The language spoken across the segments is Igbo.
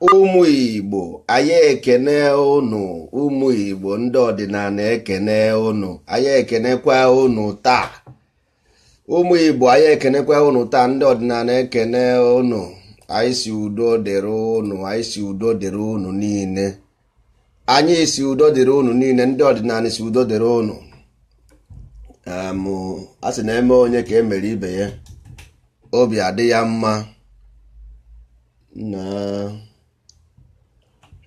Ụmụ Igbo, anyị ekene unu. Ụmụ Igbo ndị ọdịnala, ekene unu. Anyị ekenekwa unu taa. Ụmụ Igbo, anyị ekenekwa unu taa. Ndị ọdịnala, ekene unu. Anyị si udo dịrị unu. Anyị si udo dịrị unu niile. Anyị si udo dịrị unu niile. Ndị ọdịnala si udo dịrị unu. A sị na eme onye ka e mere ibe ya, obi adị ya mma. Na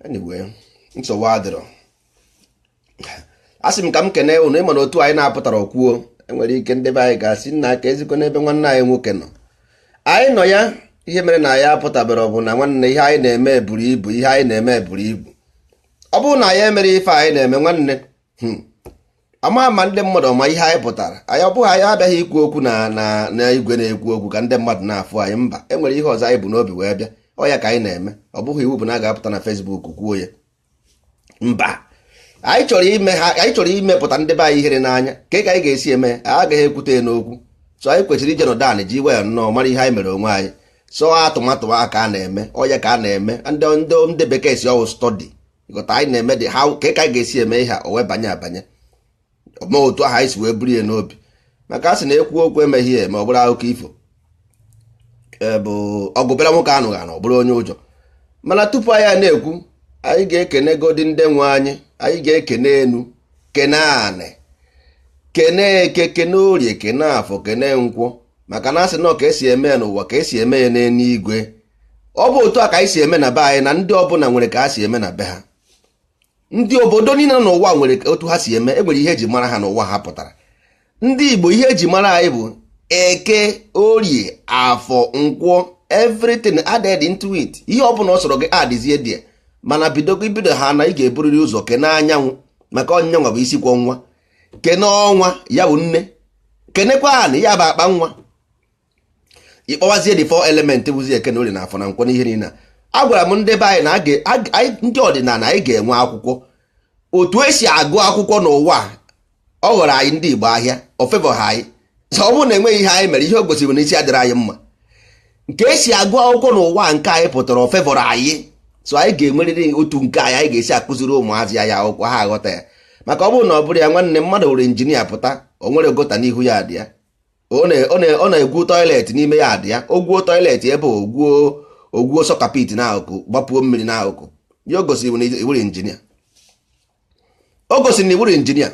anyway, nsogbu adịrọ. A sị m ka m kene unu. Ịma na otu anyị na-apụtara okwuo, enwere ike ndị be anyị ga-asị nna ka ezikọ n'ebe nwanne anyị nwoke nọ. Anyị nọ ya. Ihe mere na anyị apụtabere bụ na nwanne, ihe anyị na-eme buru ibu. Ihe anyị na-eme buru ibu. Ọ bụrụ na anyị emere ife anyị na-eme, nwanne, ama ama ndị mmadụ ọma ihe anyị pụtara. Anyị ọ bụghị anyị abịaghị ikwu okwu na igwe na-ekwu okwu ka ndị mmadụ na-afụ anyị. Mba, e nwere ihe ọzọ anyị bụ n'obi wee bịa. Ọ ya ka anyị na-eme. Ọ bụghị iwu bụ na a ga-apụta na Facebook kwuo ya. Mba, anyị chọrọ ime ha, anyị chọrọ imepụta ndị be anyị ihere n'anya. Ka anyị ga-esi eme ya, anyị agaghị ekwute ya n'okwu. So anyị kwesịrị ije nọdụ anị ji wee nnọọ mara ihe anyị mere onwe anyị. So atụmatụ a ka a na-eme, ọ ya ka a na-eme. Ndị bekee si ọwụ study. Ịghọta? Anyị na-eme dị ha ka anyị ga-esi eme ihe a o wee banye abanye ma otu ahụ anyị si wee buru ya n'obi. Maka a sị na ekwu okwu emeghị ya ma ọ bụrụ akụkọ ifo bụ ọgụ bịara nwoke anụghị anụ, ọ bụrụ onye ụjọ. Mana tupu anyị na-ekwu, anyị ga-ekene godi ndị nwe anyị. Anyị ga-ekene enu, kene anị, kene eke, kene orie, kene afọ, kene nkwọ. Maka na asị nọ ka esi eme ya n'ụwa ka esi eme ya n'eluigwe. Ọ bụ otu a ka anyị si eme na be anyị, na ndị ọbụla nwere ka ha si eme na be ha. Ndị obodo niile nọ n'ụwa nwere otu ha si eme. E nwere ihe eji mara ha n'ụwa ha pụtara. Ndị Igbo, ihe eji mara anyị bụ eke, orie, afọ, nkwọ. Everything added into it. Ihe ọ bụla ọ sọrọ gị adịzie dị. Mana bido ibido ha na ị ga-eburiri ụzọ kene anyanwụ, maka ọnyanwa bụ isi kwọ nwa. Kene ọnwa, ya bụ nne. Kenekwa anị, ya bụ akpa nwa. Ịkpọwazie the four element, bụzi eke na orie na afọ na nkwọ na ihe niile. A gwara m ndị be anyị na ndị ọdịnala, anyị ga-enwe akwụkwọ otu esi agụ akwụkwọ n'ụwa. Ọ ghọrọ anyị ndị Igbo ahịa, o favor ha anyị. So ọ bụrụ na enweghị ihe anyị mere, ihe o gosiri na isi adịrị anyị mma. Nke esi agụ akwụkwọ n'ụwa nke anyị pụtara, o favorọ anyị. So anyị ga-enwerịrị otu nke anyị anyị ga-esi akụziri ụmụazị anyị akwụkwọ, ha aghọta ya. Maka ọ bụrụ na ọ bụrụ ya, nwanne, mmadụ were injinia pụta, o nwere gutter n'ihu ya dị ya, ọ na-egwu toilet n'ime ya dị ya, o gwuo toilet ebe ogwuo ogwuo soak pit n'akụkụ, gbapuo mmiri n'akụkụ ya, o gosiri na iwere injinia. O gosiri na iwere injinia.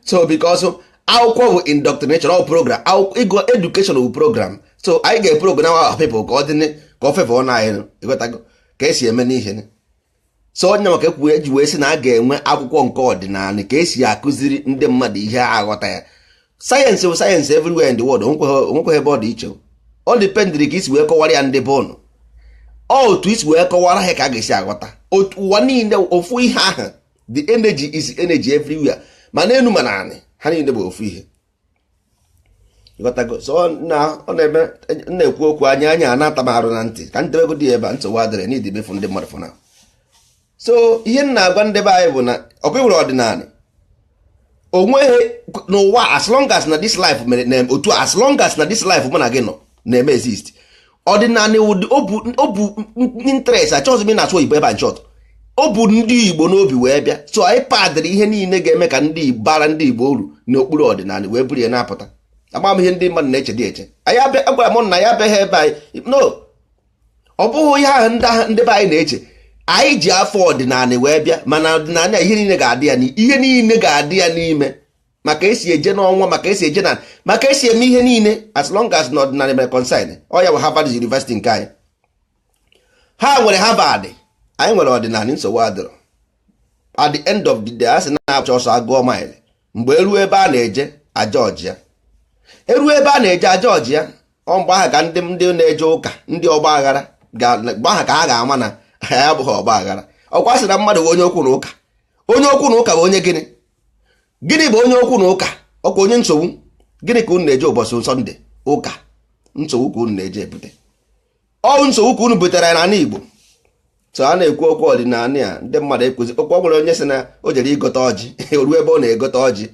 So because akwụkwọ bụ indoctrination, ọ program ịgụ, education bụ program. So anyị ga-eprogram our people ka ọ dị ka ọ favor na anyị. Ịghọtago ka esi eme n'ihe? So onye maka ekwu eji wee sị na a ga-enwe akwụkwọ nke ọdịnala ka esi akụziri ndị mmadụ ihe aghọta ya. Sayensị bụ sayensị everywhere in the world. Onwekweghị ebe ọ dị iche. Ọ dependịrị ka isi wee kọwara ya ndị be ụnụ. Ọ otu isi wee kọwara ha ka a ga-esi aghọta. Ụwa niile ofu ihe ahụ. The energy is energy everywhere, ma n'elu ma na anị, ha niile bụ ofu ihe. Ịghọtago? So na ọ na-eme na-ekwu okwu anya anya anata m arụ na ntị ka ndebegodi ya ebe a. Nsogbu adịrị n'idi mefu ndị mmadụ for now. So ihe m na-agwa ndị be anyị bụ na ọkwa nwere ọdịnala onweghị n'ụwa. As long as na this life mere na otu, as long as na this life mụ na gị nọ na-eme exist, ọdịnala o bụ interest. Achọghịzị m ị na-asụ oyibo ebe a nchọt. O bụ ndị Igbo n'obi wee bịa. So anyị padịrị ihe niile ga-eme ka ndị bara ndị Igbo uru n'okpuru ọdịnala wee buru ya na-apụta. Agba m ihe ndị mmadụ na-eche dị eche. Anyị abịa, agwara m na ya abịaghị ebe anyị no. Ọ bụghị ihe ahụ ndị be anyị na-eche. Anyị ji afọ ọdịnala wee bịa, mana ọdịnala ihe niile ga-adị ya, ihe niile ga-adị ya n'ime, maka esi eje n'ọnwa, maka esi eje na, maka esi eme ihe niile. As long as na ọdịnala mere concern, ọ ya bụ Harvard University nke anyị. Ha nwere Harvard, anyị nwere ọdịnala. Nsogbu adịrọ. At the end of the day, a sị na-achọ ọsọ agụọ mile. Mgbe eruo ebe a na-eje aja ọjị ya, eruo ebe a na-eje aja ọjị ya, ọ mgbe ahụ ka ndị na-eje ụka, ndị ọgba aghara, mgbe ahụ ka ha ga-ama na ya abụghị ọgba aghara. Ọkwa sị na mmadụ bụ onye okwu na ụka. Onye okwu na ụka bụ onye gịnị? Gịnị bụ onye okwu na ụka? Ọkwa onye nsogbu. Gịnị ka unu na-eje ụbọchị Sọnde ụka? Nsogbu ka unu na-eje ebute. Ọ nsogbu ka unu butere n'ala Igbo. So a na-ekwu okwu ọdịnala ya, ndị mmadụ ekwuzi okwu. Ọ nwere onye sị na o jere igote ọjị, ruo ebe ọ na-egote ọjị,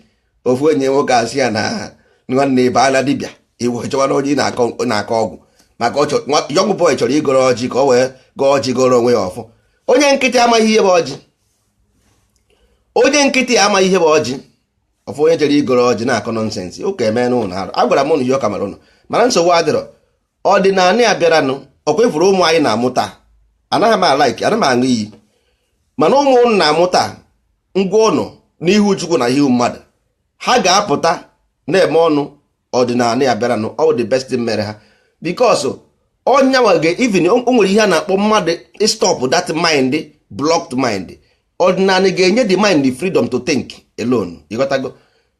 ofu enyi nwoke asị ya na nwanne, ịbaala dibịa, iwe chọwa na onye ị na-akọ ọgwụ. Maka young boy chọrọ igoro ọjị ka ọ wee gọọ ọjị, gọrọ onwe ya ọfọ. Onye nkịtị amaghị ihe bụ ọjị. Onye nkịtị amaghị ihe bụ ọjị. Ọfọ onye jere igoro ọjị na-akọ nonsense. Ụka eme n'ụlọ arụ. Agwara m ụnụ ihe ọka mere ụnụ, mana nsogbu adịrọ. Ọdịnala ya bịaranụ, ọkwa ifuru ụmụ anyị na-amụta. Anaghị m a-like, anaghị m aṅụ iyi, mana ụmụ ụnụ na-amụta ngwa ụnụ n'ihu Chukwu na ihu mmadụ. Ha ga-apụta na-eme ọnụ. Ọdịnala ya bịaranụ, all the best thing mere ha, because ọnyanwa ga even o nwere ihe a na-akpọ mmadụ stop that mind, blocked mind. Ọdịnala ga-enye the mind the freedom to think alone. Ịghọtago?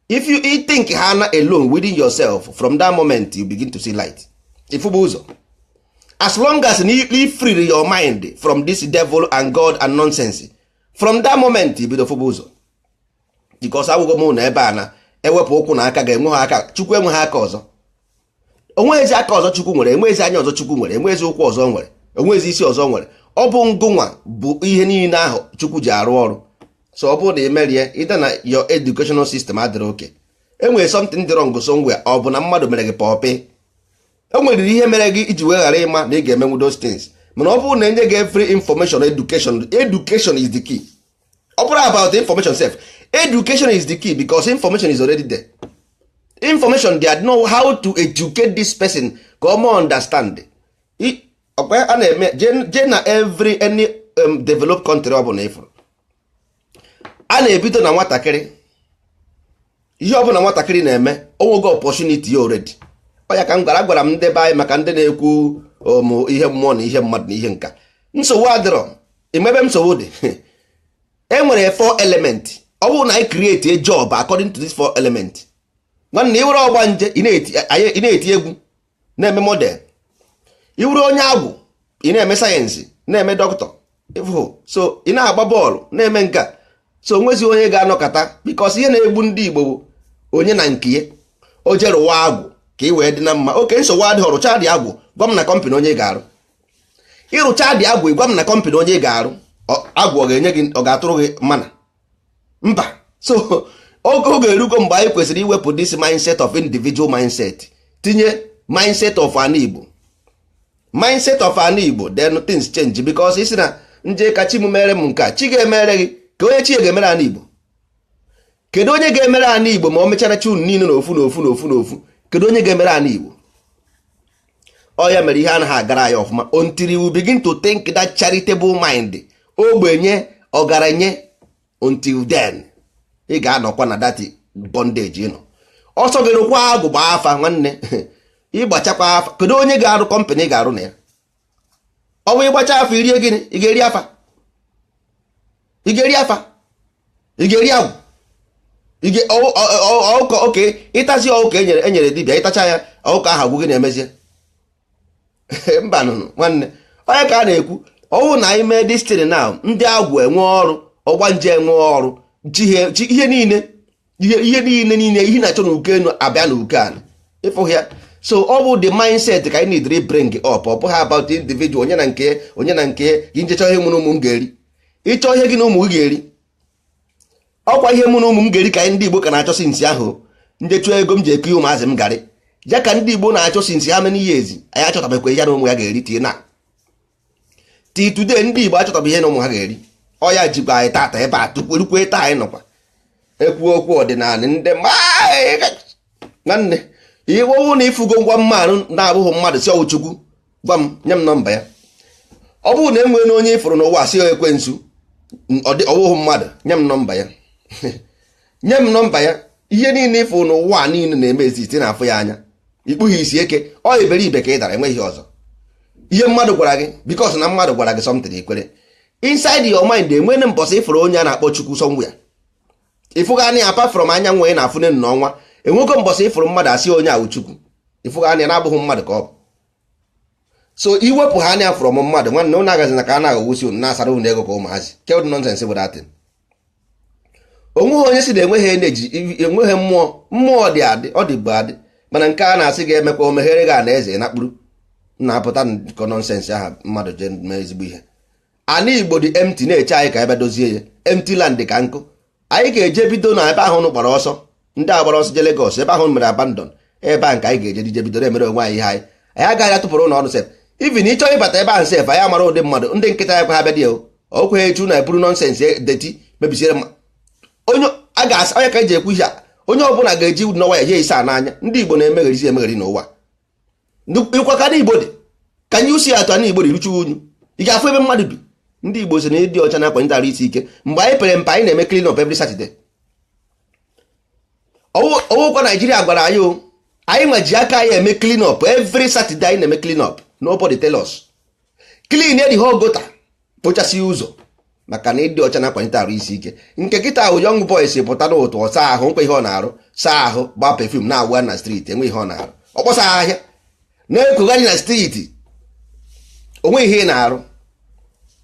If you think ha na alone within yourself, from that moment you begin to see light, ifubu ụzọ. As long as you free your mind from this devil and God and nonsense, from that moment you bido fụba ụzọ. Because agwụgo m na ebe a na ewepụ ụkwụ na aka ga-enwe ha aka. Chukwu enweghị aka ọzọ, onweghịzi aka ọzọ Chukwu nwere, enweghịzi anya ọzọ Chukwu nwere, enweghịzi ụkwụ ọzọ nwere, enweghịzi isi ọzọ nwere. Ọ bụ ngụnwa bụ ihe niile ahụ Chukwu ji arụ ọrụ. So ọ bụrụ na ị merie ịda na your educational system adịrị oke, enwere something dị wrong somewhere. Ọ bụ na mmadụ mere gị puppy, e nwere ihe mere gị iji wee ghara ịma na ị ga-emenwu those things. Mana ọ bụrụ na enye gị free information, education, education is the key. Ọ bụrụ about information sef, education is the key, because information is already there. Information they know how to educate this person ka ọ ma understand. Ọkwa a na-eme jee na every any developed country ọ bụla ịfụrụ, a na-ebido na nwatakịrị. Ihe ọbụla nwatakịrị na-eme, onwego opportunity ya already. Ọ ya ka m gwara, agwara m ndị be anyị maka ndị na-ekwu ụmụ ihe mmụọ na ihe mmadụ na ihe nka. Nsogbu adịrọ. Ebe nsogbu dị, e nwere four element. Ọ bụrụ na anyị create a job according to this four element, nwanne, iwere ọgba nje, ị na-eti egwu, na-eme model. Iwere onye agwụ, ị na-eme sayensị, na-eme dọkịta ịfụ. So ị na-agba bọọlụ, na-eme nka. So onwezi onye ga-anọkọta, because ihe na-egbu ndị Igbo bụ onye na nke ya. O jere ụwa agwụ ka ị wee dị na mma. Oke nsogbu adịghị. Rụcha dị agwụ, gwa m na company onye ga-arụ. Ịrụcha dị agwụ, gwa m na company onye ga-arụ. Agwụ ọ ga-enye gị, ọ ga-atụrụ gị mana mba. So oge oge erugo mgbe anyị kwesịrị iwepụ this mindset of individual mindset, tinye mindset of an Igbo, mindset of an Igbo, then things change. Because isi na nje ka chi m mere m nke a, chi ga-emere gị ka onye chi ga-emere ana Igbo. Kedu onye ga-emere ana Igbo ma o mechara chi unu niile n'ofu n'ofu n'ofu n'ofu? Kedu onye ga-emere ana Igbo? Ọ ya mere ihe anaghị agara anyị ọfụma until we begin to think that charitable mind, ogbenye ọgaranya. Until then, ị ga-anọkwa na that bondage. Ị nọ ọsọ gị rụkwa agwụ, gbaa afa. Nwanne, ịgbachakwa afa, kedu onye ga-arụ company ị ga-arụ na ya? Ọ bụ ịgbacha afa, irie gịnị? Ị ga-eri afa? Ị ga-eri afa? Ị ga-eri agwụ? Ọkụkọ? Oke ịtazi ọkụkọ enyere enyere dibịa, ịtacha ya, ọkụkọ ahụ agwụ gị na-emezie. Mba nụnụ, nwanne, onye ka a na-ekwu? Ọwụ na anyị mee destiny now, ndị agwụ enwe ọrụ, ọgbanje enwe ọrụ, ihe niile, ihe niile niile, ihe na-achọ n'uko enu abịa n'uko ala ịfụ ya. So ọ bụ the mindset ka anyị need bring up. Ọ bụghị about individual, onye na nke, onye na nke gị. Njecha ihe mụ na ụmụ m ga-eri, ịchọ ihe gị na ụmụ gị ga-eri. Ọkwa ihe mụ na ụmụ m ga-eri ka anyị ndị Igbo ka na-achọ since ahụ. Nje chụọ ego m ji eke ụmụazị m garị ya ka ndị Igbo na-achọ since ha many years. Anyị achọtabekwa ihe na ụmụ ya ga-eri tii na till today. Ndị Igbo achọtabe ihe na ụmụ ha ga-eri. Ọ ya jikwa anyị tata ebe a tupu erukwe taa anyị nọkwa ekwu okwu ọdịnala. Ndị nwanne, iwowu na ifugo ngwa mmadụ na-abụghị mmadụ si ọwụ Chukwu, gwa m, nye m nọmba ya. Ọ bụrụ na e nwere onye ifụrụ n'ụwa si ekwensu, ọwụghị mmadụ, nye m nọmba ya, nye m nọmba ya. Ihe niile ịfụ n'ụwa niile na-eme exist na-afụ ya anya, ikpughi isi eke. Ọ iberibe ka ị dara, enweghị ọzọ. Ihe mmadụ gwara gị, because na mmadụ gwara gị something, ikwere inside your mind. Enwere mbọsị ịfụrụ onye a na-akpọ Chukwu somewhere? Ịfụga anya, apart from anyanwụ ị na-afụ n'ọnwa, enwego mbọsị ịfụrụ mmadụ asị onye awụ Chukwu? Ịfụga anya na-abụghị mmadụ ka ọ bụ. So iwepụ ha anya from mmadụ, nwanne, ụnụ agazi na ka a na-aghọgwusi unu, na-asara unu ego ka ụmụazị. Kedụ nonsense bụ datin? Onweghị onye si na enweghị energy, enweghị mmụọ. Mmụọ dị adị, ọ dị bụ adị. Mana nke a na-asị ga-emekwa o meghere gị ana eze nakpuru na-apụta nkọ nonsense aha mmadụ jee mee ezigbo ihe. Ana Igbo dị empty na-eche anyị ka ebe dozie ya. Empty land ka nkụ. Anyị ga-eje bido na ebe ahụ nụ gbara ọsọ, ndị a gbara ọsọ je Lagos, ebe ahụ mere abandon, ebe a nke anyị ga-eje dije bido na-emere onwe anyị ihe anyị. Anyị agaghị atụpụrụ ụlọ ọnụ sef. Even ịchọ ịbata ebe ahụ sef, anyị amara ụdị mmadụ ndị nkịta ya kwa ha bịa dị o okwe echu na eburu nonsense dirty mebisiere onye a ga-asị onye ka eji ekwu ihe a. Onye ọbụla ga-eji n'ọnwa ya ihe ise a n'anya. Ndị Igbo na-emegherisi emegheri n'ụwa. Ịkwa ka ndị Igbo dị ka nye usi atụ ana Igbo dị ruchu unyu, ị ga-afụ ebe mmadụ bi. Ndị Igbo si na ịdị ọcha na-akwalite arụ isi ike. Mgbe anyị pere mpe, anyị na-eme clean up every Saturday. Ọwụkwa Naijiria gwara anyị o, anyị nwa ji aka anyị eme clean up every Saturday. Anyị na-eme clean up, nobody tell us. Clean the whole gutter, kpochasị ụzọ, maka na ịdị ọcha na-akwalite arụ isi ike. Nke kịta ahụ, young boys pụta n'ụtụ, ọ saa ahụ nkwa ihe ọ na-arụ, saa ahụ, gbaa perfume, na-awụ na street. Enwe ihe ọ na-arụ, ọ kpọsa ahịa, na-ekogharị na street, onwe ihe ị na-arụ.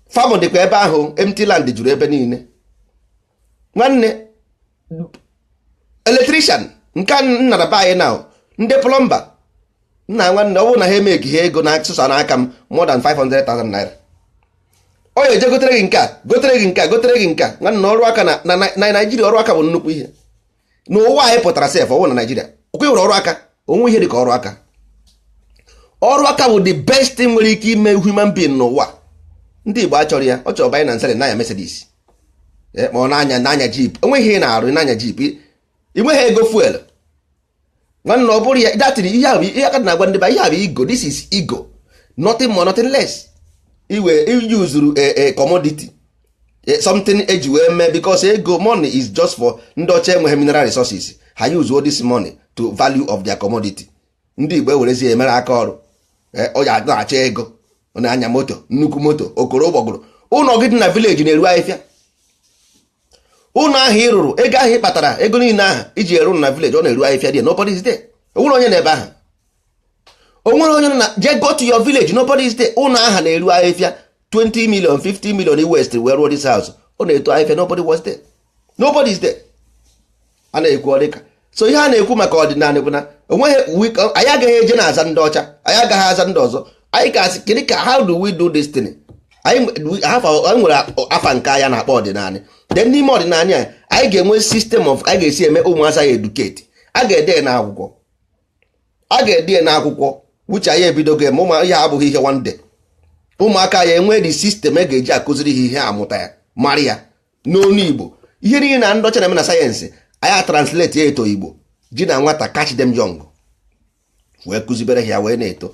Farm dịkwa ebe ahụ, empty land juru ebe niile. Nwanne, electrician nke a nnara be anyị na ndị plumber nna, nwanne, ọ bụrụ na ha emeki ha ego na sụsa n'aka m more than 500,000 naira, ọ ya eje gotere gị nke a, gotere gị nke a, gotere gị nke a. Nwanne, ọrụ aka na Naijiria, ọrụ aka bụ nnukwu ihe n'ụwa anyị pụtara sef. Ọwụ na Naijiria okwe nwere ọrụ aka, onwe ihe dị ka ọrụ aka. Ọrụ aka bụ the best thing nwere ike ime human being n'ụwa. Ndị Igbo achọrọ ya. Ọ chọrọ banye na nsere n'anya Mercedes, ma ọ na-anya n'anya Jeep. Onwe ihe ị na-arụ n'anya Jeep, ị nweghị ego fuel. Nwanne, ọ bụrụ ya datịrị ihe ahụ, ihe aka na-agwa ndị ba, ihe a bụ ego. This is ego, nothing more, nothing less. Iwe yuzuru a commodity, something eji wee mee, because ego, money is just for ndị ọcha enweghị mineral resources. Ha use this money to value of their commodity. Ndị Igbo ewerezie emere aka ọrụ. Ọ ya na-achọ ego, ọ na-anya moto, nnukwu moto, okoro ụgbọgụrụ. Ụlọ gị dị na village na-eru ahịfịa. Ụlọ ahụ ị rụrụ, ego ahụ ị kpatara, ego niile ahụ iji eru na village, ọ na-eru ahịfịa dị. Nobody is there. Onwere onye na-ebe ahụ? Onwere onye nọ na je? Go to your village, nobody is there. Ụlọ ahụ na-eru ahịfịa. 20 million, 50 million i waste wee rụọ this house, ọ na-eto ahịfịa. Nobody was there, nobody is there. A na-ekwu ọ dịka so ihe a na-ekwu maka ọdịnala bụ na onweghị, anyị agaghị eje na-aza ndị ọcha, anyị agaghị aza ndị ọzọ. Anyị ga-asị kedu ka, how do we do this thing? Anyị nwere afa nke anyị na-akpọ ọdịnala. Then n'ime ọdịnala anyị, anyị ga-enwe system of anyị ga-esi eme ụmụazị anyị educate. A ga-ede ya n'akwụkwọ, a ga-ede ya n'akwụkwọ, uche anyị ebidogo eme ụmụ ihe abụghị ihe one day. Ụmụaka ya enwe the system e ga-eji akụziri ha ihe, amụta ya, mara ya n'onu Igbo. Ihe niile na ndị ọcha na-eme na sayensị, anyị translate ya eto Igbo ji na nwata, catch them young, wee kụzibere ha ya wee na-eto.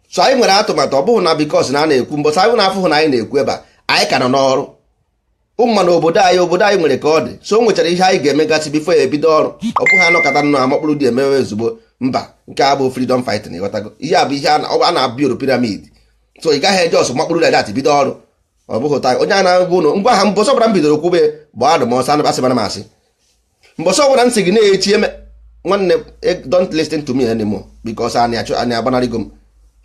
So anyị nwere atụmatụ. Ọ bụghị na because na a na-ekwu mbọsị anyị na-afụhụ na anyị na-ekwu ebe a, anyị ka nọ n'ọrụ ụmụ na obodo anyị. Obodo anyị nwere ka ọ dị, so o nwechara ihe anyị ga-emegasị before ya ebido ọrụ. Ọ bụghị anọkọta nnọọ amakpụrụ dị emewe ozugbo. Mba, nke a bụ freedom fighting. Ịghọtago? Ihe a bụ ihe a na-build pyramid, so ị gaghị eje ọsọ makpụrụ like that bido ọrụ. Ọ bụghị ụta onye a na-agwa ụnụ ngwa ha. Mbọsọ ọbụla m bidoro kwube, gbaa adụ m ọsọ, asị mara m asị. Mbọsọ ọbụla m sị gị na-echi eme, nwanne, don't listen to me anymore, because anyị achọ anyị agbanarịgo m.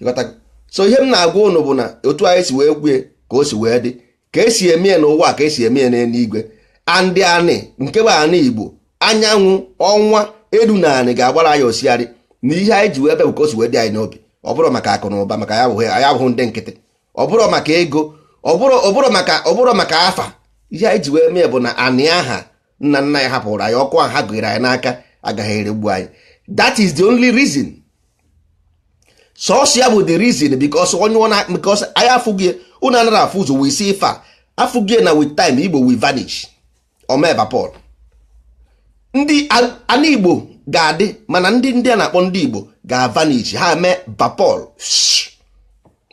Ịghọtago? So ihe m na-agwa ụnụ bụ na otu anyị si wee kwue ka o si wee dị, ka esi eme ya n'ụwa, ka esi eme ya n'eluigwe. Andị anị nke bụ anị Igbo, anyanwụ, ọnwa, elu na anị ga-agbara anyị osiarị na ihe anyị ji wee bịa bụ ka o si wee dị anyị n'obi. Ọ bụrụ maka akụ na ụba, maka ya abụghị anyị, abụghị ndị nkịtị. Ọ bụrụ maka ego, ọ bụrụ maka afa. Ihe anyị ji wee mee bụ na anị aha nna nna anyị hapụrụ anyị, ọkụ ahụ ha gụnyere anyị n'aka agaghị eregbu anyị. That is the only reason. Sọọsọ ya bụ the reason, because onye ọ na because anyị afụghị, unu anaghị afụ ụzọ. We see ife a afụghị na with time Igbo will vanish, omeba Paul. Ndị ana Igbo ga-adị, mana ndị a na-akpọ ndị Igbo ga-vanish. Ha mee vapor,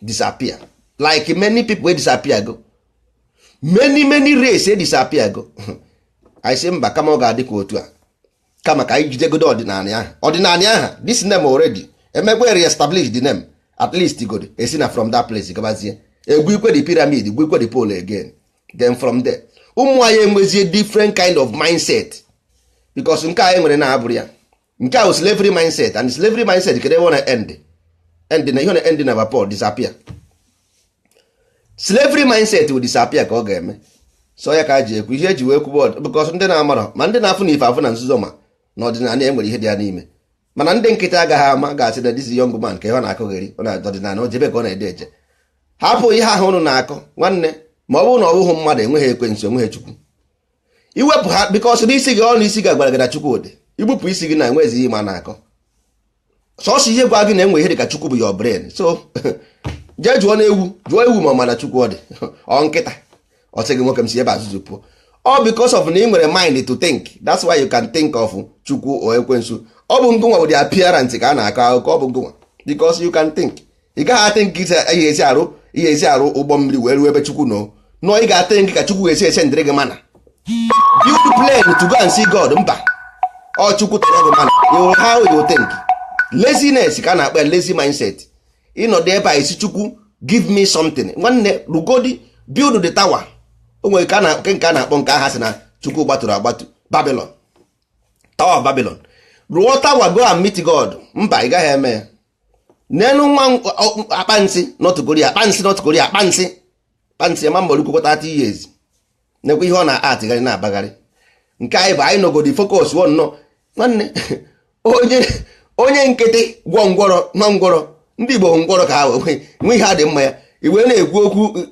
disappear, like many people wey disappear go, many many race wey disappear go. Anyị sị mba, kama ọ ga-adị ka otu a, kama ka anyị jidegodo ọdịnala ahụ, ọdịnala aha. This name already emegbe re-establish the name, at least god esi na from that place gabazie egwu ikwe the pyramid, egwu ikwe the pole again. Then from there ụmụ anyị enwezie different kind of mindset, because nke anyị nwere na-abụrụ ya nke a bụ slavery mindset. And slavery mindset, kedu ebe ọ na-end? End na ihe ọ na-end na vapor, disappear. Slavery mindset will disappear ka ọ ga-eme. So ya ka a ji ekwu ihe eji wee kwuba, because ndị na-amarọ ma ndị na-afụ na ife afụ na nzuzo, ma na ọdịnala e nwere ihe dị ya n'ime, mana ndị nkịtị agaghị ama, ga-asị na this young man ka ihe ọ na-akụgheri, ọ na ọdịnala ojebe ka ọ na-ede eje. Hapụ ihe ahụ unu na-akọ, nwanne. Ma ọ bụrụ na ọ bụghị mmadụ enweghị ekwensu, enweghị Chukwu, iwepụ ha, because n'isi gị ọnụ isi gị agwara gị na Chukwu dị. Igbupụ isi gị na enwezighị ma na-akọ. Sọsọ ihe gwa gị na enwe ihe dị ka Chukwu bụ your brain. So jee jụọ na ewu, jụọ ewu ma ọ ma na Chukwu ọ dị, ọ nkịta ọ sị gị nwoke m si ebe azụzụ pụọ. All because of na ị nwere mind to think. That's why you can think of Chukwu o ekwensu. Ọ bụ ngụnwa with the appearance ka a na-akọ akụkọ. Ọ bụ ngụnwa because you can think. Ị gaghị athink ihe esi arụ, ihe esi arụ ụgbọ mmiri wee ruo ebe Chukwu nọ. Nọ ị ga-athink ka Chukwu ga-esi ese ndịrị gị mana build plane to go and see God. Mba, ọ Chukwu tọrọ gị mana you how you think. Laziness ka a na-akpọ ya, lazy mindset. Ịnọdụ ebe a esi Chukwu give me something. Nwanne, rugodi build the tower. O nwere nke a na-akpọ nke aha sị na Chukwu gbatụrụ agbatu, Babylon, Tower of Babylon. Rụọ tower, go and meet God. Mba, ị gaghị eme ya. N'elu nwa akpa nsị North Korea, akpa nsị North Korea, akpa nsị, akpa nsị ma mgbe 30 years nekwa ihe ọ na-atịgharị na-abagharị. Nke anyị bụ anyị nọgodi focus wọ nnọọ. Nwanne, onye nkịtị gwọ ngwọrọ nọ ngwọrọ. Ndị Igbo ngwọrọ ka ha nwee ihe a dị mma ya iwe na-ekwu okwu.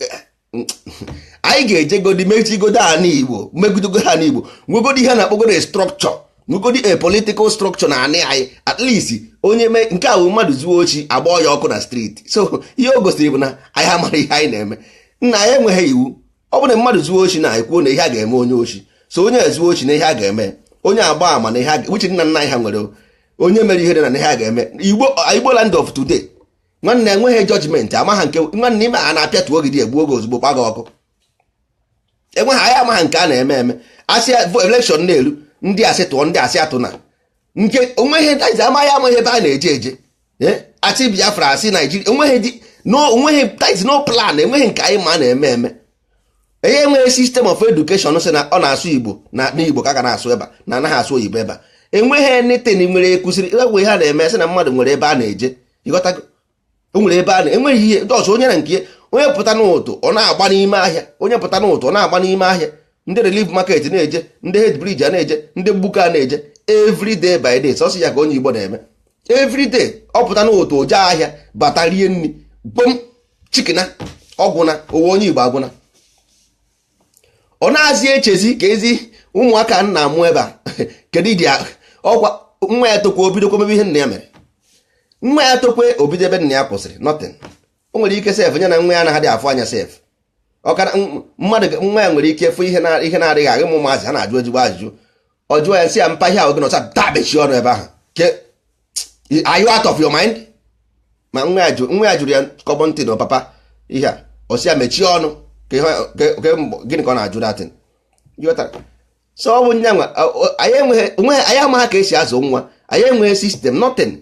Anyị ga-ejegodi mechigodo ana Igbo, megidogo ha n'Igbo, nwegodi ihe na-akpọgodo a structure, nwegodi a political structure na anị anyị. At least onye mee nke a bụ mmadụ zuo ochi, agba ya ọkụ na street. So ihe o gosiri bụ na anyị amara ihe anyị na-eme. Nna, anyị enweghị iwu. Ọ bụrụ na mmadụ zuo ochi na ekwuo na ihe a ga-eme onye ochi, so onye ezuo ochi na ihe a ga-eme onye agba ama na ihe uche nna nna anyị ha nwere, onye mere ihe dị na ihe a ga-eme. Igbo land of today, nwanne, enweghị judgment amaha nke nwanne ime a na-apịatuo gị dị egbuo gị ozugbo, kpa gị ọkụ. Enweghị, anyị amaha nke a na-eme eme. Asị election na-eru, ndị asị tụọ, ndị asị atụ na nke onweghị amaghị amaghị ebe a na-eje eje. Asị Biafra, asị Naijiria, onweghị dị no, onweghị that no plan, enweghị nke anyị ma na-eme eme. Enye enweghị system of education sị na ọ na-asụ Igbo na n'Igbo ka a ga na-asụ ebe a na anaghị asụ oyibo ebe a. Enweghị anything nwere ekwusịrị egwe ihe a na-eme sị na mmadụ nwere ebe a na-eje. Ịghọtago? O nwere ebe a na enweghị ihe dọsụ onye na nke onye pụta n'ụtụ ọ na-agba n'ime ahịa, onye pụta n'ụtụ ọ na-agba n'ime ahịa. Ndị Relief Market na-eje, ndị Head Bridge a na-eje, ndị Mgbuka a na-eje every day by day. Sọsọ ya ka onye Igbo na-eme every day. Ọ pụta n'ụtụ, oje ahịa, bata, rie nri, bom chikina, ọgwụna ụwa. Onye Igbo agwụna. Ọ na-azị echezi ka ezi ụmụaka nna amụ ebe a. Kedu ịdị ọkwa nwa ya tokwa, obidokwa mebe ihe nna ya mere. Nwa ya tokwe, obido ebe nna ya kwụsịrị. Nothing. O nwere ike sef nye na nwa ya anaghị afụ anya sef. Ọkara mmadụ, nwa ya nwere ike fụ ihe na-adịghị agha. Ụmụ maazị ha na-ajụ ezigbo ajụjụ. Ọ jụọ ya nsị ya, mpa, ihe ahụ gị nọcha dabechi ọnụ ebe ahụ ke, are you out of your mind? Ma nwa ya jụrụ ya common thing, papa, ihe a, ọ sị ya mechie ọnụ. Gịnị ka ọ na-ajụ datin? So ọ bụ nyanwa anyị enweghị, anyị amaghị ka esi azụ nwa. Anyị enweghị system, nothing.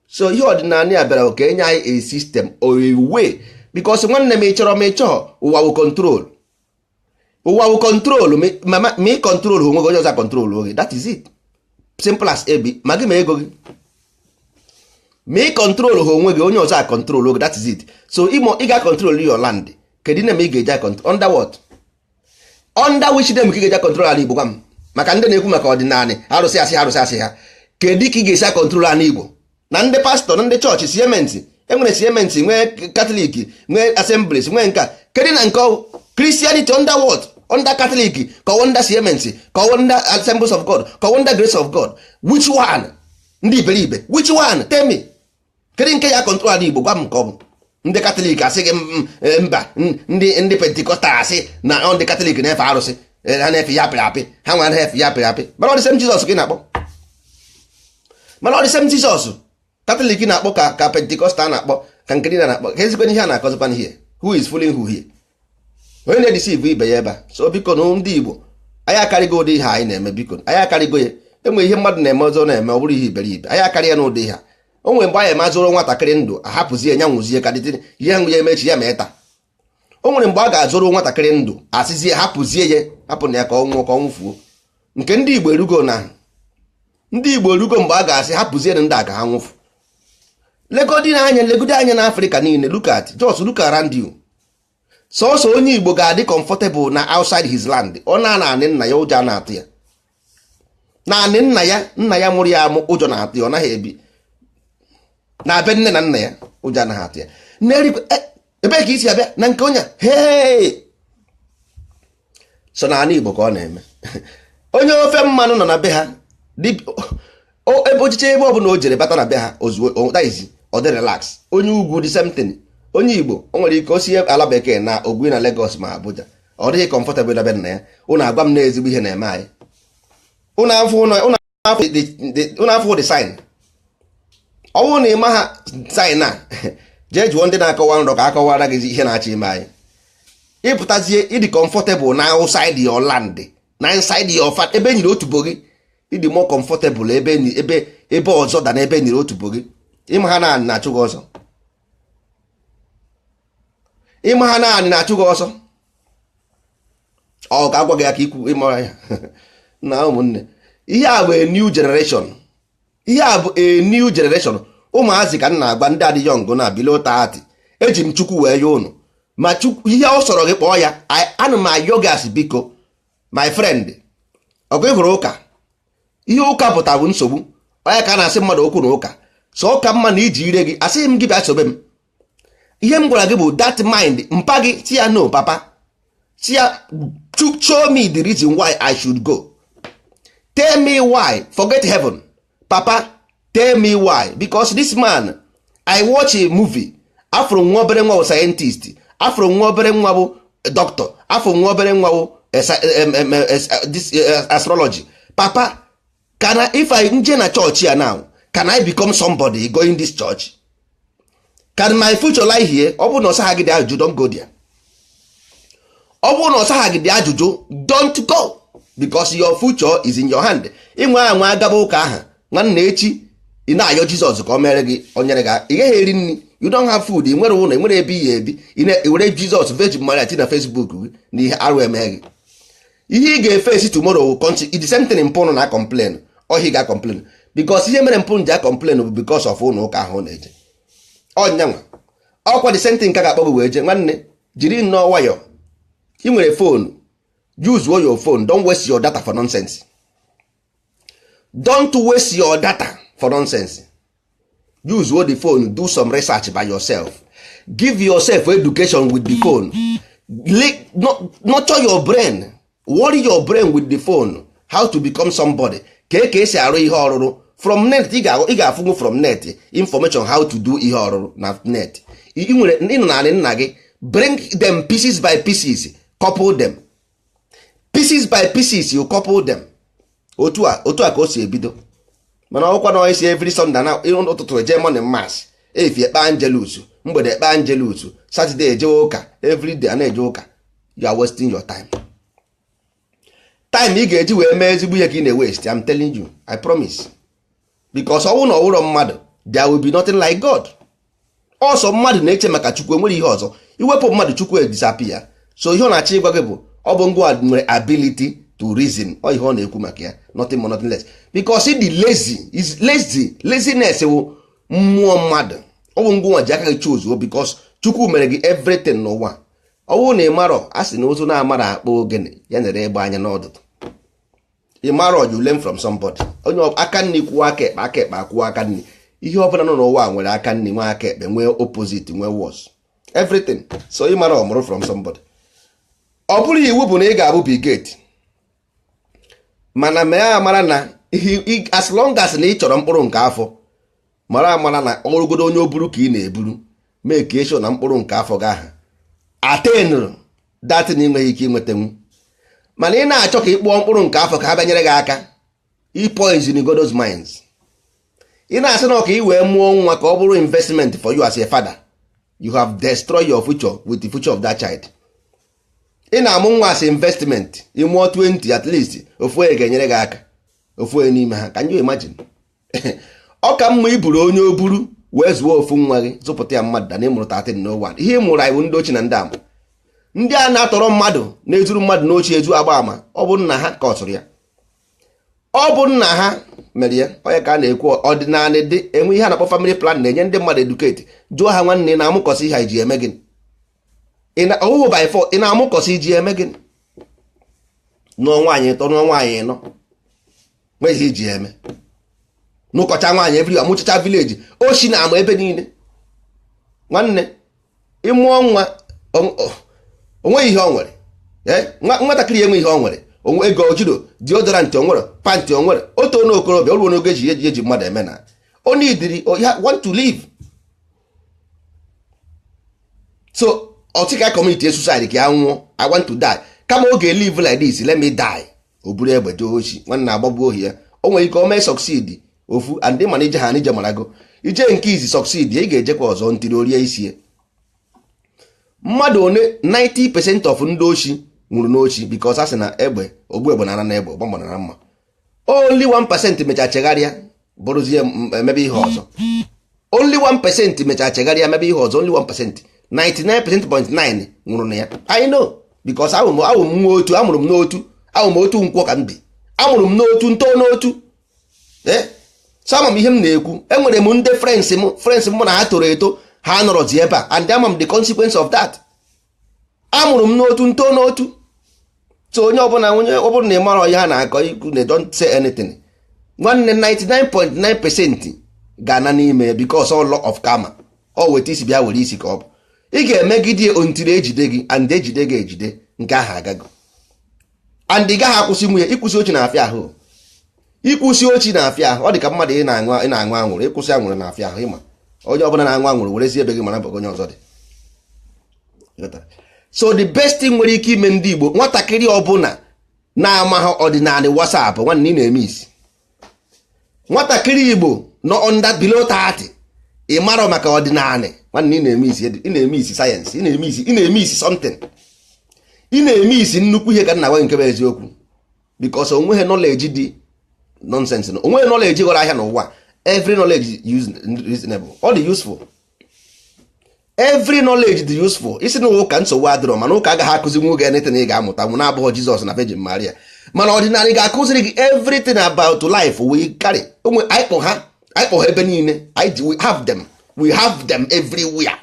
So ihe ọdịnala ya bịara ka enye anyị a system or a way, because nwanne m, ị chọrọ ma ị chọọ, ụwa wụ control, ụwa wụ control. Ma ị control onwe gị, onye ọzọ control oge. That is it, simple as ab. Ma gị ma ego gị, ma ị control ha onwe gị, onye ọzọ a control oge. That is it. So ị ga control your land, kedu name ị ga-eji control? Under what? Under which name ka ị ga-eji control ala Igbo? Gwa m. Maka ndị na-ekwu maka ọdịnala, arụsị asị, arụsị asị ha, kedu ka ị ga-esi control ala Igbo na ndị pastọ na ndị chọọchị siementi enwere, siementi nwee, Catholic nwee, Assemblies nwee, nka kedu na nke Christianity? Under what? Under Catholic ka ọ under siementi ka ọ under Assemblies of God ka ọ under Grace of God? Which one? Ndị iberibe, which one? Tell me, kedu nke ya control ala Igbo? Gwa m nke ọ bụ. Ndị Catholic asị gị mba, ndị Pentecostal asị na ndị Catholic na-efe arụsị, ha na-efe ya apịrị apị, ha nwere na-efe ya apịrị apị. Mana ọ dị same Jizọs gị na-akpọ, mana ọ dị same Jizọs Catholic na-akpọ ka Pentecostal na-akpọ, ka nke niile na-akpọ, ka ezikwana ihe a na-akọzikwana ihe. Who is fooling who here? Onye na-edeceive ibe ya ebe a? So biko na ndị Igbo, anyị akarịgo ụdị ihe anyị na-eme. Biko, anyị akarịgo ya. Enwere ihe mmadụ na-eme ọzọ na-eme, ọ bụrụ ihe iberibe, anyị akarị ya n'ụdị ihe a. O nwere mgbe anyị emazụrụ nwatakịrị ndụ, ahapụzie ya, nwụzie ka dịtị ihe nwụ ya emechi ya ma ịta. O nwere mgbe a ga-azụrụ nwatakịrị ndụ, asịzie hapụzie ya, hapụ na ya ka ọ nwụọ, ka ọ nwụfuo. Nke ndị Igbo erugo na ndị Igbo erugo mgbe a ga-asị hapụzie ndị a ka ha nwụfu. Legodi anya, legodi anya na Afrịka niile. Look at, just look around you. Sọsọ onye Igbo ga-adị comfortable na outside his land. Ọ na naanị nna ya, ụjọ na-atụ ya. Naanị nna ya, nna ya mụrụ ya amụ, ụjọ na-atụ ya. Ọ naghị ebi na be nne na nna ya, ụjọ anaghị atụ ya. Ebee ka isi abịa na nke onye hee? So n'ala Igbo ka ọ na-eme. Onye ofe mmanụ nọ na be ha, Ebe ochiche, ebe ọbụla o jere bata na be ha ozugbo, daizi ọ dị relax. Onye ugwu, the same thing. Onye Igbo, o nwere ike osi ala bekee na ogwi na Lagos ma Abuja, ọ dịghị comfortable na be nna ya. Ụnụ agwa m na ezigbo ihe na-eme anyị. Ụnụ afụ the sign. Ọ bụrụ na ị ma ha sign a, jee jụọ ndị na-akọwa nrọ ka akọwara gị ihe na-achọ ime anyị. Ịpụtazie, ịdị comfortable na outside your land, na inside your fat ebe enyiri otubo gị. Ịdị more comfortable ebe ebe ebe ọzọ da na ebe enyiri otubo gị. Ịma ha naanị na-achụ gị ọsọ. Ịma ha naanị na-achụ gị ọsọ. Ọ ka agwa gị aka ikwu ịmara ya na ụmụnne. Ihe a bụ a new generation. Ihe a bụ a new generation. Ụmụazị ka m na-agba, ndị adị young na below 30, eji m Chukwu wee ya ụnụ ma Chukwu ihe ọ sọrọ gị kpọọ ya. Ana m ayọ gị asị, biko, my friend, ọgụ ị hụrụ ụka, ihe ụka pụtara bụ nsogbu. Onye ka a na-asị mmadụ okwu na ụka so ụka mma na iji ire gị. Asịghị m gị bịa sobe m. Ihe m gwara gị bụ that mind mpa gị si ya, "No, papa," si ya, "Show me the reason why I should go. Tell me why. Forget heaven, papa, tell me why." Because this man, I watch a movie, afụrụ nwa obere nwa bụ scientist, afụrụ nwa obere nwa bụ doctor, afụrụ nwa obere nwa bụ this astrology. Papa, can I, if I nje na church ya now, can I become somebody going this church? Can my future lie here? Ọ bụrụ na ọ sagha gị dị ajụjụ, don't go there. Ọ bụrụ na ọ sagha gị dị ajụjụ, don't go, because your future is in your hand. Ịnwe anwa agaba ụka aha, nwanne, echi ị na-ayọ Jizọs ka ọ mere gị, o nyere gị, ị gaghị eri nri. You don't have food. Ị nwere ụlọ, ị nwere ebe iyi ebi. Ị na-ewere Jizọs, Virgin Maria ti na Facebook gị na ihe arụ eme gị. Ihe ị ga-efesi tomorrow will continue the same thing. Mpụ na complain ọhị ga complain, because ihe mere mpụ ji a complain bụ because of ụlọ ụka ahụ na-eje ọnyanwa. Ọkwa the same thing ka ga-akpọ gị wee jee. Nwanne, jiri nnọọ nwayọ. Ị nwere phone, use your phone. Don't waste your data for nonsense. Don't waste your data for nonsense. Use the phone, do some research by yourself. Give yourself education with the phone. Nurture your brain. Worry your brain with the phone, how to become somebody, ka ka esi arụ ihe ọrụrụ from net. Ị ga-afụnwu from net information how to do ihe ọrụrụ na net. Ị nwere ịnọ naanị nna gị, bring them pieces by pieces, couple them pieces by pieces, you couple them. Otu a, otu a ka o si ebido. Mana ọkwa na isi every Sunday na ụtụtụ eje morning mass, efi ekpe Angelus, mgbede ekpe Angelus, Saturday eje ụka, everyday a na-eje ụka, you are wasting your time. Time ị ga-eji wee mee ezigbo ihe ka ị na-waste. I'm telling you, I promise, because ọnwụ na ọwụrọ mmadụ, there will be nothing like God. Ọsọ mmadụ na-eche maka Chukwu, enwere ihe ọzọ. Iwepụ mmadụ, Chukwu edisappear. So ihe ọ na-achọ ịgwa gị bụ ọ bụ ngwa nwere ability to reason. Ọ ihe ọ na-ekwu maka ya, nothing more, nothing less, because the lazy is lazy. Laziness wụ mmụọ mmadụ. Ọ bụ ngwa ji aka gị choose, because Chukwu mere gị everything n'ụwa. Ọ bụrụ na ị marọ, a sị na ụzụ na-amara akpọ ogene ya nere egbe anya n'ọdụdụ. Ị marọ, you learn from somebody. Onye aka nri kwuo aka ekpe, aka ekpe akwụọ aka nri. Ihe ọbụla nọ n'ụwa nwere aka nri, nwee aka ekpe, nwee opposite, nwee worse, everything. So ị mara, ọmụrụ from somebody. Ọ bụrụ iwu bụ na ị ga-abụ Bill Gates, mana mee amara na as long as na ị chọrọ mkpụrụ nke afọ, mara amara na ọrụgodo onye o buru ka ị na-eburu, mee ka ịchọ na mkpụrụ nke afọ gị aha atenụrụ datin ị nweghị ike inwetanwu. Mana ị na-achọ ka ị kpụọ mkpụrụ nke afọ ka ha bịanyere gị aka, ị poison God's minds. Ị na-asị na ọ ka ị wee mụọ nwa ka ọ bụrụ investment for you as a father, you have destroyed your future with the future of that child. Ị na-amụ nwa as investment, ị mụọ 20, at least ofu onye ga-enyere gị aka, ofu onye n'ime ha. Can you imagine? Ọ ka mma iburu onye o buru wee zụọ ofu nwa gị, zụpụta ya mmadụ, na ịmụrụ 13 no one. Ihe ị mụrụ anyị bụ ndị ochie na ndị ama, ndị a na-atọrọ mmadụ, na-ezuru mmadụ n'ochie, ezu agba ama. Ọ bụ nna ha ka ọ sụrụ ya, ọ bụ nna ha mere ya. Onye ka a na-ekwu ọdịnala dị enwe ihe a na-akpọ family plan, na-enye ndị mmadụ educate. Jụọ ha, nwanne, ị na-amụkọsị ihe iji eme gịnị? Ọwụwụ by force, ị na-amụkọsị iji eme gịnị? Nụọ nwaanyị ịtọ, nụọ nwaanyị ịnọ, nwe ihe iji eme. Nụkọcha nwaanyị every amụchacha village, oshi na ama ebe niile. Nwanne, ịmụọ nwa, onweghị ihe ọ nwere. Nwatakịrị enwe ihe ọ nwere, Onwe ego ojiro, deodorant onwere, panty onwere. Otu onye okorobịa o ruo n'oge eji mmadụ eme na onye idiri ya want to live. So ọtịka commit suicide ka ya nwụọ. I want to die, kama ọ ga-live like this, let me die. O buru egbe jee ochi, nwanne, agbagbuo ohi ya. O nwere ike o mee succeed ofu and mana ije ha na ije marago ije nke izi succeed, ị ga-ejekwa ọzọ ntiri orie isi mmadụ one. 90% of ndị ochi nwụrụ n'ochi because a sị na egbe ogbu egbe na-ana na egbe ọgbamba na mma. Only 1% mecha chegharịa, bụrụzie emebe ihe ọzọ. Only 1% mecha chegharịa, mebe ihe ọzọ. Only 1%. 99.9 nwụrụ na ya. I know because awụ m nwa otu, amụrụ m n'otu, awụ m otu nkwọ ka m bi, amụrụ m n'otu nto n'otu. Ee, so ama m ihe m na-ekwu. Enwere m ndị friends m, friends m na ha toro eto, ha nọrọzi ebe a, and ama m the consequence of that. Amụrụ m n'otu nto n'otu. So onye ọbụla, onye ọ bụrụ na ị mara ihe ha na-akọ ikwu na don't say anything. Nwanne, 99.9% ga-ana n'ime because all law of karma. Ọ weta isi bịa were isi ka ọ bụ ị ga-emegide ontiri ejide gị and ejide gị ejide nke ahụ agago and ị gaghị akwụsị nwunye. Ịkwụsị ochi na-afịa ahụ, ịkwụsị ochi na-afịa ahụ. Ọ dị ka mmadụ ị na-aṅụ anwụrụ, ịkwụsị anwụrụ na-afịa ahụ. Ịma onye ọbụla na-aṅụ anwụrụ werezi ebe gị mara bụ onye ọzọ dị. So the best thing nwere ike ime ndị Igbo, nwatakịrị ọbụla na-amaghị ọdịnala, WhatsApp, nwanne, ị na-eme isi. Nwatakịrị Igbo nọ under below 30, ị marọ maka ọdịnala, nwanne, ị na-eme isi, ị na-eme isi sayensị, ị na-eme isi, ị na-eme isi something, ị na-eme isi nnukwu ihe ka nna gwa. Nke bụ eziokwu, because onweghị knowledge dị nonsense, onweghị knowledge ghọrọ ahịa n'ụwa. Every knowledge is reasonable, ọ dị useful. Every knowledge dị useful. Isi na ụka nsogbu adịrọ, mana ụka agaghị akụzi nwa oge anything ị ga-amụta nwụ na-abụghị Jizọs na Virgin Maria. Mana ọdịnala ga-akụziri gị everything about life. We carry onwe anyị, kpọ ha, anyị kpọ ha ebe niile. Anyị we have them, we have them everywhere.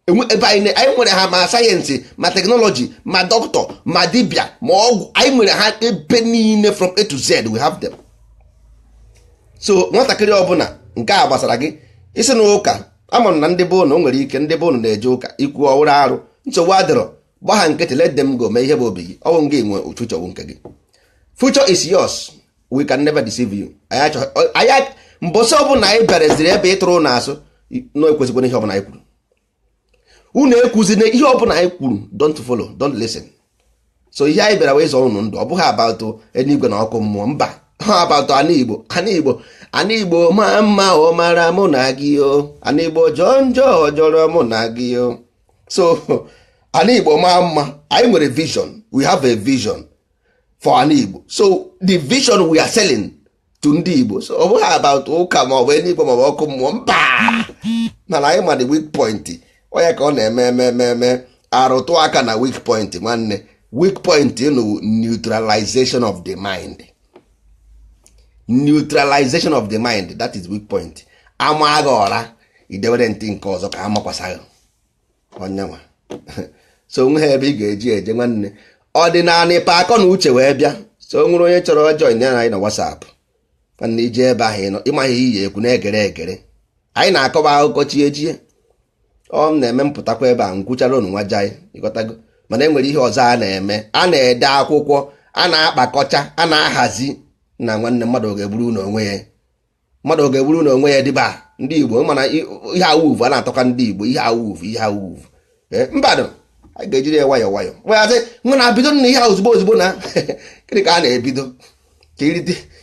Ebe anyị nwere ha, ma sayensị, ma technology, ma dọkịta, ma dibịa, ma ọgwụ, anyị nwere ha ebe niile. From A to Z, we have them. So nwatakịrị ọbụla nke a gbasara gị, isi na ụka, ama m na ndị be ụnụ nwere ike, ndị be ụnụ na-eje ụka, ikwu ọwụrụ arụ, nsogbu adịrọ, gba ha nkịtị, let them go. Mee ihe bụ obi gị. Ọwụ ngị nwe future bụ nke gị. Future is yours. We can never deceive you. Anyị mbọsị ọbụla anyị bịareziri ebe ịtụrụ ụnụ asụ na ekwesịkwana ihe ọbụla anyị kwuru, unu ekwuzina ihe ọbụla anyị kwuru. Don't follow, don't listen. So ihe anyị bịara wee zọọ unu ndụ, ọ bụghị about eluigwe na ọkụ mmụọ, mba. Ha about ana Igbo, ana Igbo, ana Igbo ma mma, ọ mara mụ na gị o. Ana Igbo jọọ njọ, ọ jọrọ mụ na gị o. So ana Igbo maa mma. Anyị nwere vision. We have a vision for ana Igbo. So the vision we are selling to ndị Igbo, so ọ bụghị about ụka ma ọ bụ eluigwe ma ọ bụ ọkụ mmụọ, mba. Mana anyị ma the weak point. Onye ka ọ na-eme eme eme eme arụtụ aka na weak point, nwanne, weak point nụ, neutralization of the mind, neutralization of the mind, that is weak point. Ama agha ọra idewere ntị nke ọzọ ka a makwasagha onyenwa. So onwe ha ebe ị ga-eji eje, nwanne, ọdịnala pa akọ na uche wee bịa. So o nwere onye chọrọ join ya anyị na WhatsApp, nwanne, ije ebe ahụ ịnọ ịmaghị iyi ekwu na-egere egere. Anyị na-akọba akụkọ chi ejie. Ọ m na-eme mpụtakwa ebe a nkwuchara unu nwa jai, ịghọtago? Mana e nwere ihe ọzọ a na-eme, a na-ede akwụkwọ, a na-akpakọcha, a na-ahazi na nwanne mmadụ ga-egburu unu onwe ya, mmadụ ga-egburu na onwe ya dịba ndị Igbo. Mana ihe awuvu a na-atọka ndị Igbo, ihe awuvu, ihe awuvu mbadụ, a ga-ejiri ya nwayọọ nwayọọ nweghazị nwe na-abido na ihe a ozugbo ozugbo na gịnị ka a na-ebido ka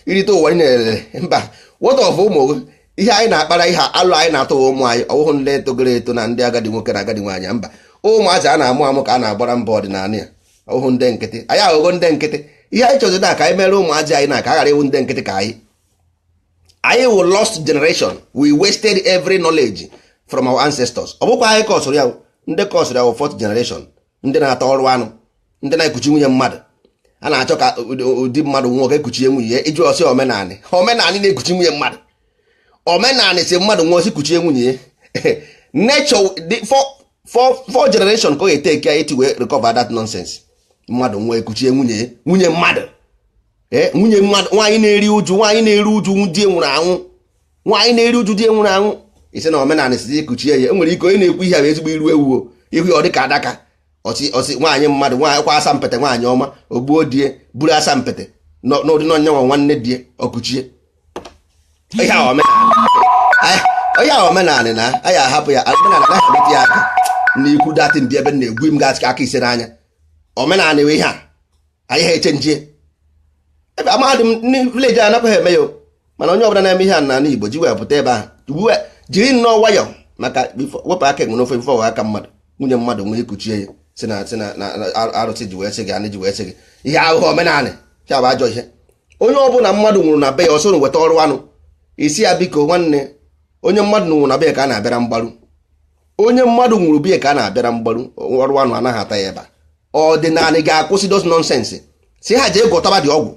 irite ụwa niile? Mba, what of ụmụ gị? Ihe anyị na-akpara, ihe alụ anyị na-atụ ụmụ anyị, ọwụhụ ndị togoro eto na ndị agadi nwoke na agadi nwaanyị, mba. Ụmụazị a na-amụ amụ ka a na-agbara mbọ ọdịnala ya, ọwụhụ ndị nkịtị. Anyị aghụghọ ndị nkịtị. Ihe anyị chọziri na ka anyị mere ụmụazị anyị na ka a ghara ịwụ ndị nkịtị ka anyị wụ lost generation. We wasted every knowledge from our ancestors. Ọ bụkwa anyị kọsụrụ ya, ndị kọsụrụ ya wụ fourth generation, ndị na-ata ọrụ anụ, ndị na-ekuchi nwunye mmadụ. A na-achọ ka ụdị mmadụ nwoke ekuchie nwunye ya. Ịjụ ọsị omenanị, omenanị na-ekuchi nwunye mmadụ. Omenanị si mmadụ nwụọ si kuchie nwunye ya. Nature the four generation ka ọ ga-eteke ya iti wee recover that nonsense. Mmadụ nwee ekuchie nwunye ya, nwunye mmadụ, ee, nwunye mmadụ, nwaanyị na-eri uju, nwaanyị na-eri uju di nwụrụ anwụ, nwaanyị na-eri uju di nwụrụ anwụ, isi na omenala si ekuchie ya. Enwere ike onye na-ekwu ihe a bụ ezigbo iru ewu o. Ihu ya ọ dị ka adaka. Ọsị ọsị nwaanyị mmadụ, nwaanyị kwa asampete, nwaanyị ọma, ogbuo die, buru asampete n'ụdị n'ọnyanwa nwanne die ọkụchie. Ihe a omenala, onye a omenala na anyị ahapụ ya. Omenala anaghị emetụ ya aka n'ikwu datin dị ebe m na-egwu m gasị aka ise n'anya. Omenala bụ ihe a anyị ha eche njie ebe mahadum ndị village a anakwaghị eme ya o. Mana onye ọbụla na-eme ihe a n'ala Igbo ji wee pụta ebe ahụ, jiri nnọọ nwayọ, maka wepụ aka enwe n'ofe before aka mmadụ, nwunye mmadụ nwee ikuchie ya, si na arụsị ji wee sị gị, anị ji wee sị gị. Ihe ahụhụ omenala ya bụ ajọ ihe. Onye ọbụla mmadụ nwụrụ na be ya, ọsọ weta ọrụ anụ isi ya, biko nwanne. Onye mmadụ nwụrụ na be ya ka a na-abịara mgbaru. Onye mmadụ nwụrụ be ya ka a na-abịara mgbaru. Ọrụ anụ anaghị ata ya ebe a. Ọdịnala ga-akwụsị those nonsense. Si ha jee gụtaba dị ọgwụ.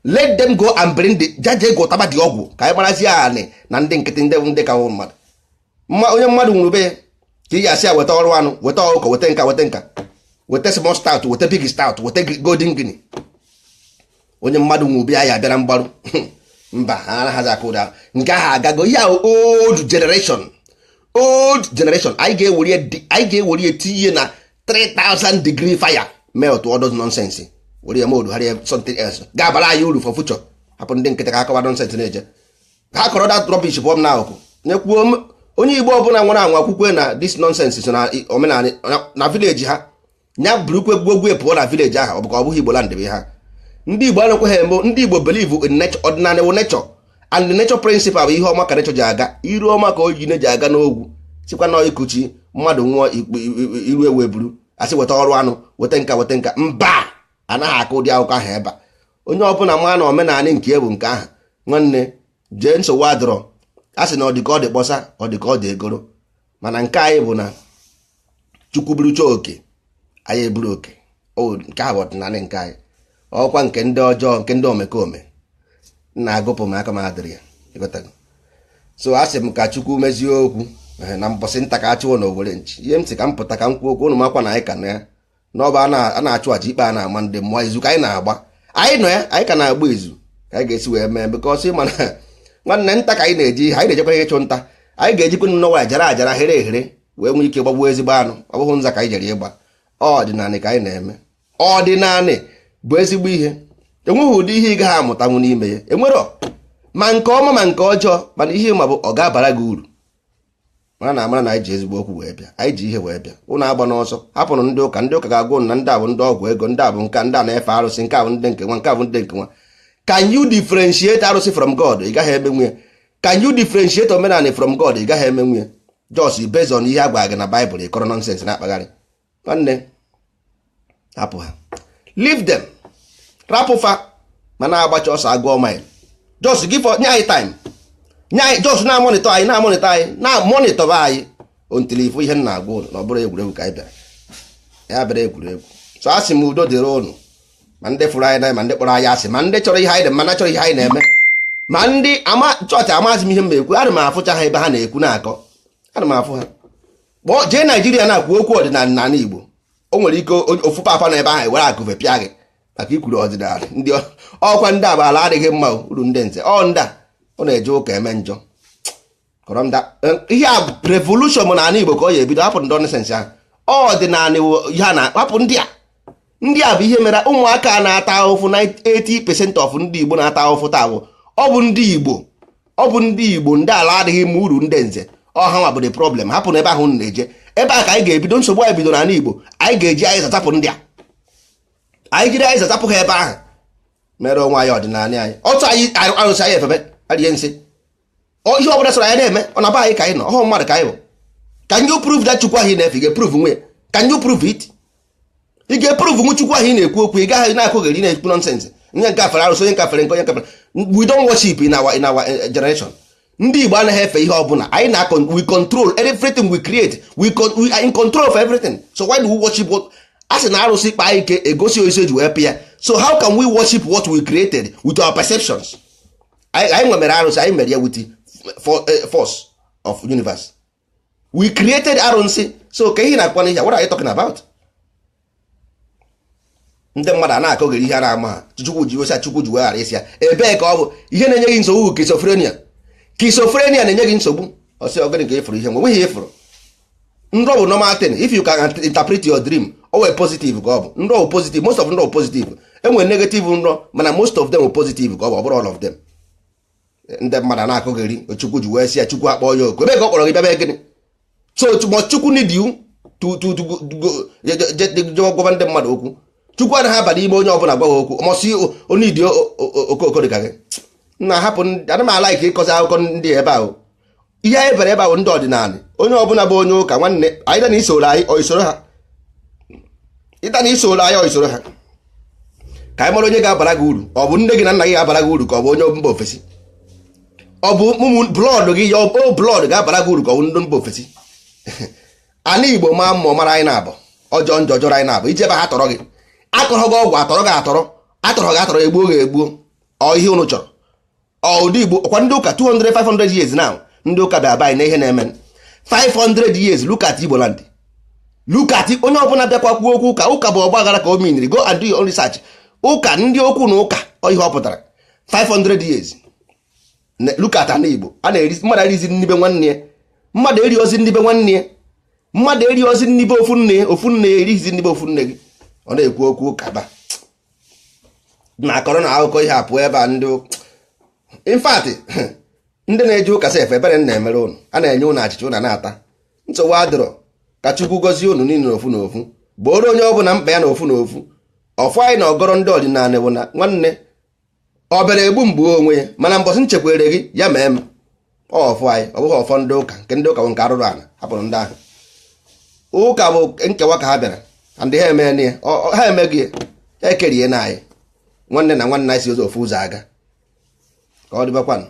Let them go and bring the ja, jee gụtaba dị ọgwụ ka anyị marazie anị na ndị nkịtị, ndị ka mmadụ mma. Onye mmadụ nwụrụ be ya ka ị ga-asị ya weta ọrụ anụ, weta ọkụkọ, weta nka, weta nka, weta small stout, weta big stout, weta golden guinea. Onye mmadụ nwụrụ be ya, ya abịara mgbaru? Mba, ha anaghị aka ụda nke ahụ agago. Ihe ahụ old generation, old generation. Anyị ga-ewere ya tinye na 3000 degree fire, melt all those nonsense, were ya mold gharịa something else ga-abara anyị uru for future. Hapụ ndị nkịtị ka akọwa nonsense na-eje ha kọrọ that rubbish. Pụọ m n'akụkụ. Nyekwuo onye Igbo ọbụla nwere anwa akwụkwọ na this nonsense so na omenala na village ha, nya burukwe gwogwe pụọ na village ahụ. Ọ bụ ka ọ bụghị Igbo land bụ ha. Ndị Igbo anakweghị eme. Ndị Igbo believe in nature. Ọdịnala bụ nature, and the nature principle bụ ihe ọma ka nature ji aga, iru ọma ka oyi ji aga n'ogwu. Sikwa na ikuchi mmadụ nwụọ, iru ewu eburu, asị weta ọrụ anụ, weta nka, weta nka. Mba, anaghị akụ ụdị akụkọ ahụ ebe a. Onye ọbụla ma na omenala nke bụ nke ahụ, nwanne, jee. Nsogbu adọrọ. A sị na ọ dị ka ọ dị kpọsa, ọ dị ka ọ dị egoro. Mana nke anyị bụ na Chukwu burucha oke, anyị eburu oke. O nke a bụ ọdịnala nke anyị. Ọkwa nke ndị ọjọọ, nke ndị omekome na-agụpụ m aka m adịrị ya. Ịghọtago? So a sị m ka Chukwu mezie okwu na mbọsị nta ka achụwo na owere nchi. Ihe m sị ka m pụta ka m kwuo okwu ụnụ makwa na anyị ka nọ ya n'ọba a na-achụ àjà ikpe, a na-ama ndị mmụọ izu ka anyị na-agba. Anyị nọ ya, anyị ka na-agba izu ka anyị ga-esi wee mee, because mana nwanne nta ka anyị na-eji ihe, anyị na-ejekwa ihe ịchụ nta. Anyị ga-ejikwa nnọọ ajara ajara here ehere wee nwee ike gbagbuo ezigbo anụ. Ọ bụghị nza ka anyị jere ịgba. Ọdịnala ka anyị na-eme. Ọdịnala bụ ezigbo ihe. Enweghị ụdị ihe ị gaghị amụtanwu n'ime ya. Enwerọ ma nke ọma ma nke ọjọọ, mana ihe ma bụ ọ ga-abara gị uru. Mara na amara na anyị ji ezigbo okwu wee bịa, anyị ji ihe wee bịa. Ụnụ agba n'ọsọ, hapụrụ ndị ụka. Ndị ụka ga-agwa ụnụ na ndị a bụ ndị ọgwụ ego, ndị a bụ nka, ndị a na-efe arụsị, nke a bụ ndị nke nwa, nke a bụ ndị nke nwa. Can you differentiate arụsị from God? Ị gaghị emenwu ya. Can you differentiate omenala from God? Ị gaghị emenwu ya. Just based on ihe a gwara gị na Bible, ịkọrọ nonsense na-akpagharị. Nwanne, hapụ ha, leave them, rapụ fa ma na-agbacha ọsọ agụọ mile. Just give nye anyị time, nye anyị just na-amonitor anyị, na-amonitor anyị, na-amonitor anyị until ifu ihe m na-agwa ụnụ na ọ bụrụ egwuregwu ka anyị bịara ya bịara egwuregwu. So a sị m udo dịrị ụnụ, ma ndị fụrụ anyị n'anya, ma ndị kpọrọ anyị asị, ma ndị chọrọ ihe anyị dị, ma na chọrọ ihe anyị na-eme, ma ndị ama chọọchị. Amaghịzi m ihe m na-ekwu. Ana m afụcha ha ebe ha na-ekwu na-akọ. Ana m afụ ha. Kpọọ jee Naijiria na-akwu okwu ọdịnala n'ala Igbo, o nwere ike ofu papa nọ ebe ahụ ewere akụfe pịa gị maka ikwuru ọdịnala. Ndị ọkwa ndị a bụ ala adịghị mma uru ndị nze ọ ndị a ọ na-eje ụka eme njọ kọrọ nda. Ihe a bụ revolution n'ala Igbo ka ọ ya ebido. Hapụ ndị nonsense ahụ. Ọdịnala ihe a na-hapụ ndị a. Ndị a bụ ihe mere ụmụaka a na-ata ahụhụ. 80% of ndị Igbo na-ata ahụhụ taa bụ ọ bụ ndị Igbo, ọ bụ ndị Igbo, ndị ala adịghị mma uru ndị nze ọha nwa bụ the problem. Hapụ na ebe ahụ na-eje, ebe a ka anyị ga-ebido nsogbu. Anyị bido n'ala Igbo. Anyị ga-eji anyị zachapụ ndị a. Anyị jiri anyị zachapụ ha ebe ahụ, mere onwe anyị ọdịnala anyị ọtụ. Anyị arụsị anyị efebe adịghị nsị. Ihe ọbụla sọrọ anyị na-eme ọ na be anyị ka anyị nọ. Ọhụ mmadụ ka anyị bụ. Can you prove that Chukwu ahụ ị na-efe? Ị ga-eprove nwe ya? Can you prove it? Ị ga-eprove nwe Chukwu ahụ ị na-ekwu okwu? Ị gaghị na-akụgheri, na-ekwu nonsense. Onye nke afere arụsị, onye nke afere nke, onye nke afere. We don't worship in our generation. Ndị Igbo anaghị efe ihe ọbụla. Anyị na we control everything we create. We are in control of everything, so why do we worship what a sị na arụsị kpaa ike egosi oisi eji wee pịa? So how can we worship what we created with our perceptions? Anyị nwemere arụsị, anyị mere ya with the force of universe. We created arụsị. So ka ihe na-akwa n'ihe, what are you talking about? Ndị mmadụ a na-akọgheri ihe a na-ama ha. Chukwu ji osi, Chukwu ji weghara isi ya. Ebee ka ọ bụ ihe na-enye gị nsogbu? Schizophrenia, schizophrenia na-enye gị nsogbu. Ọsị ọgịnị ka ịfụrụ ihe nwe nweghị ịfụrụ nrọ bụ normal thing. If you can interpret your dream, O wee positive ka ọ bụ. Nrọ bụ positive. Most of nrọ bụ positive. Enwere negative nrọ, mana most of them bụ positive ka ọ bụ. Ọ bụrụ all of them. Ndị mmadụ na-akụghịrị. Chukwu ji wee sị ya, Chukwu akpọ ya oku. Ebe ka ọ kpọrọ gị bịa? Bịa gịnị? So must Chukwu need you to go gwaba ndị mmadụ okwu? Chukwu anaghị aba n'ime onye ọbụla gwa ha okwu. Must onidi okoko dịka gị na hapụ. Ana m a-like ịkọzi akụkọ ndị ebe ahụ. Ihe anyị bere ebe ahụ, ndị ọdịnala, onye ọbụla bụ onye ụka, nwanne anyị, na isoro anyị ọ isoro ha, ịta na isoro anyị ọ isoro ha, ka anyị mara onye ga-abara gị uru. Ọ bụ nne gị na nna gị ga-abara gị uru, ka ọ bụ onye mba ofesi? Ọ bụ ụmụ blood gị ya, o blood ga-abara gị uru, ka ọ bụ ndị mba ofesi? Ala Igbo maa mma, ọ mara anyị na-abụ ọjọọ njọ jọrọ anyị na-abụ ije ebe ha tọrọ gị, akọrọ gị ọgwụ, atọrọ gị atọrọ, atọrọ gị atọrọ, egbuo gị egbuo. Ọ ihe unu chọrọ? Ọ ụdị Igbo ọkwa ndị ụka 200 500 years now, ndị ụka bịa anyị na ihe na-eme 500 years. Look at Igbo land. Look at onye ọbụla bịakwa kwuo okwu ụka. Ụka bụ ọgba aghara ka o miniri. Go and do your own research. Ụka, ndị okwu na ụka, ọ ihe ọ pụtara 500 years. Look at ala Igbo. A na-eri mmadụ, erizi nnibe nwanne ya. Mmadụ eri ozi nnibe nwanne ya. Mmadụ eri ozi nnibe ofu nne ya. Ofu nne ya erighịzi nnibe ofu nne gị. Ọ na-ekwu okwu ụka ba na akọrọ na akụkọ ihe apụ ebe a. Ndị, in fact, ndị na-eje ụka sef, ebere m na-emere ụnụ. A na-enye ụnụ achịcha, ụnụ na-ata. Nsogbu adịrọ. Ka Chukwu gọzie ụnụ niile n'ofu n'ofu, gboro onye ọbụla mkpa ya n'ofu n'ofu. Ọfụ anyị na ọgọrọ ndị ọdịnala bụ na nwanne ọ bịara egbu mgbu onwe ya, mana mbọsị nchekwere gị ya mee m ọ ọfụ anyị. Ọ bụghị ọfọ ndị ụka. Nke ndị ụka bụ nke arụrụ ala, hapụrụ ndị ahụ. Ụka bụ nkewa ka ha bịara and ha eme ya. Ha emeghị ya, ha ekerie na anyị nwanne na nwanne anyị si ụzọ ofu ụzọ aga. Ka ọ dịbakwanụ.